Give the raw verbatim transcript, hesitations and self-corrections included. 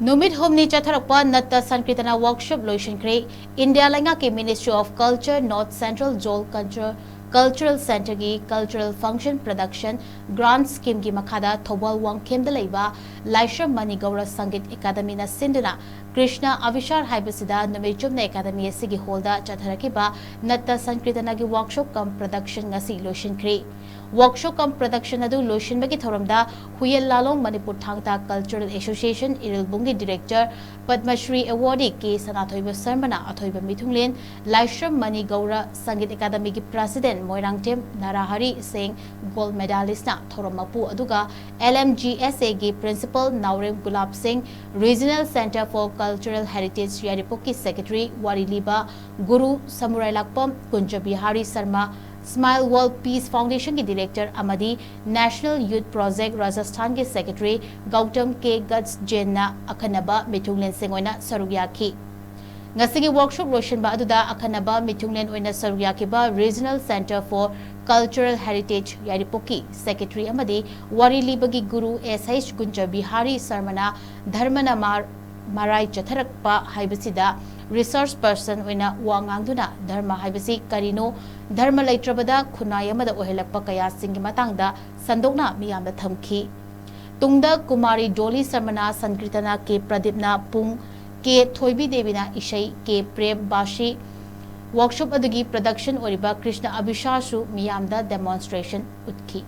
ꯅꯨꯃꯤꯠ ꯍꯨꯝꯅꯤ ꯆꯠꯊꯔꯛꯄ ꯅꯠꯇ ꯁꯪꯀꯤꯔꯇꯅ ꯋꯥꯔꯛꯁꯣꯞ ꯂꯣꯏꯁꯤꯟꯈ꯭ꯔꯦ꯫ ꯏꯟꯗꯤꯌꯥ ꯂꯩꯉꯥꯛꯀꯤ Ministry of Culture, North Central Zone Culture, Cultural Centreꯒꯤ Cultural Function Production Grant Schemeꯒꯤ ꯃꯈꯥꯗ ꯊꯧꯕꯥꯜ ꯋꯥꯡꯈꯦꯝꯗ ꯂꯩꯕ ꯂꯥꯏꯁ꯭ꯔꯝ ꯃꯅꯤ ꯒꯧꯔ ꯁꯪꯒꯤꯠ ꯑꯦꯀꯥꯗꯃꯤꯅ ꯁꯤꯟꯗꯨꯅ ꯀ꯭ꯔꯤꯁꯅ ꯑꯚꯤꯁꯥꯔ ꯍꯥꯏꯕꯁꯤꯗ ꯅꯨꯃꯤꯠ ꯆꯨꯞꯅ ꯑꯦꯀꯥꯗꯃꯤ ꯑꯁꯤꯒꯤ ꯍꯣꯜꯗ ꯆꯠꯊꯔꯛꯈꯤꯕ ꯅꯠꯇ ꯁꯪꯀꯤꯔꯇꯅꯒꯤ ꯋꯥꯔꯛꯁꯣꯞ ꯀꯝ ꯄ꯭ꯔꯗꯛꯁꯟ ꯉꯁꯤ ꯂꯣꯏꯁꯤꯟꯈ꯭ꯔꯦ꯫ ꯋꯥꯔꯛꯁꯣꯞ ꯀꯝ ꯄ꯭ꯔꯗꯛꯁꯟ ꯑꯗꯨ ꯂꯣꯏꯁꯤꯟꯕꯒꯤ ꯊꯧꯔꯝꯗ ꯍꯨꯌꯦꯟ ꯂꯥꯂꯣꯡ ꯃꯅꯤꯄꯨꯔ ꯊꯥꯡ ꯇꯥ ꯀꯜꯆꯔꯦꯜ ꯑꯦꯁꯣꯁꯤꯌꯦꯁꯟ ꯏꯔꯤꯜꯕꯨꯡꯒꯤ ꯗꯤꯔꯦꯛꯇꯔ ꯄꯗꯃꯁ꯭ꯔꯤ ꯑꯦꯋꯥꯔꯗꯤ ꯀꯦ ꯁꯅꯥꯊꯣꯏꯕ ꯁꯔꯃꯅ ꯑꯊꯣꯏꯕ ꯃꯤꯊꯨꯡꯂꯦꯟ, ꯂꯥꯏꯁ꯭ꯔꯝ ꯃꯅꯤ ꯒꯧꯔ ꯁꯪꯒꯤꯠ ꯑꯦꯀꯥꯗꯃꯤꯒꯤ ꯄ꯭ꯔꯁꯤꯗꯦꯟ ꯃꯣꯏꯔꯥꯡꯊꯦꯝ ꯅꯥꯔꯥꯍꯔꯤ ꯁꯤꯡ, ꯒꯣꯜꯗ ꯃꯦꯗꯥꯂꯤꯁꯅ ꯊꯧꯔꯝ ꯃꯄꯨ, ꯑꯗꯨꯒ LMGSAꯒꯤ ꯄ꯭ꯔꯤꯟꯁꯤꯄꯜ ꯅꯥꯎꯔꯦꯝ ꯒꯨꯂꯥꯞ ꯁꯤꯡ, Regional Centre for Cultural Heritage ꯌꯥꯏꯔꯤꯄꯣꯛꯀꯤ ꯁꯦꯀ꯭ꯔꯦꯇꯔꯤ ꯋꯥꯔꯤ ꯂꯤꯕ ꯒꯨꯔꯨ ꯁꯃꯨꯔꯥꯏ Lakpam Kunj Bihari Sharma, Smile World Peace Foundationꯒꯤ ꯗꯤꯔꯦꯛꯇꯔ ꯑꯃꯗꯤ National Youth Project ꯔꯥꯖꯁꯊꯥꯟꯒꯤ ꯁꯦꯀ꯭ꯔꯦꯇꯔꯤ ꯒꯧꯇꯝ ꯀꯦ ꯒꯠꯁ ꯖꯦꯟꯅ ꯑꯈꯟꯅꯕ ꯃꯤꯊꯨꯡꯂꯦꯟꯁꯤꯡ ꯑꯣꯏꯅ ꯁꯔꯨꯛ ꯌꯥꯈꯤ꯫ ꯉꯁꯤꯒꯤ ꯋꯥꯔꯛꯁꯣꯞ ꯂꯣꯏꯁꯤꯟꯕ ꯑꯗꯨꯗ ꯑꯈꯟꯅꯕ ꯃꯤꯊꯨꯡꯂꯦꯟ ꯑꯣꯏꯅ ꯁꯔꯨꯛ ꯌꯥꯈꯤꯕ Regional Centre for Cultural Heritage ꯌꯥꯏꯔꯤꯄꯣꯛꯀꯤ ꯁꯦꯀ꯭ꯔꯦꯇꯔꯤ ꯑꯃꯗꯤ ꯋꯥꯔꯤ ꯂꯤꯕꯒꯤ ꯒꯨꯔꯨ S H ꯒꯨꯟꯖ ꯕꯤꯍꯥꯔꯤ ꯁꯔꯃꯅ ꯙꯔꯃꯅ ꯃꯥꯔ-, ꯃꯔꯥꯏ ꯆꯠꯊꯔꯛꯄ ꯍꯥꯏꯕꯁꯤꯗ ꯔꯤꯁꯣꯔꯁ ꯄꯔꯁꯟ ꯑꯣꯏꯅ ꯋꯥ ꯉꯥꯡꯗꯨꯅ ꯙꯔꯃ ꯍꯥꯏꯕꯁꯤ ꯀꯔꯤꯅꯣ, ꯙꯔꯃ ꯂꯩꯇ꯭ꯔꯕꯗ ꯈꯨꯟꯅꯥꯏ ꯑꯃꯗ ꯑꯣꯏꯍꯜꯂꯛꯄ ꯀꯌꯥꯁꯤꯡꯒꯤ ꯃꯇꯥꯡꯗ ꯁꯟꯗꯣꯛꯅ ꯃꯤꯌꯥꯝꯗ ꯊꯝꯈꯤ꯫ ꯇꯨꯡꯗ ꯀꯨꯃꯥꯔꯤ ꯗꯣꯂꯤ ꯁꯔꯃꯅ ꯁꯪꯀꯤꯔꯇꯅ, ꯀꯦ ꯄ꯭ꯔꯗꯤꯞꯅ ꯄꯨꯡ, ꯀꯦ ꯊꯣꯏꯕꯤ ꯗꯦꯕꯤꯅ ꯏꯁꯩ, ꯀꯦ ꯄ꯭ꯔꯦꯝ ꯕꯥꯁꯤ ꯋꯥꯔꯛꯁꯣꯞ ꯑꯗꯨꯒꯤ ꯄ꯭ꯔꯗꯛꯁꯟ ꯑꯣꯏꯔꯤꯕ ꯀ꯭ꯔꯤꯁꯅ ꯑꯚꯤꯁꯥꯔꯁꯨ ꯃꯤꯌꯥꯝꯗ ꯗꯦꯃꯣꯟꯁꯇ꯭ꯔꯦꯁꯟ ꯎꯠꯈꯤ꯫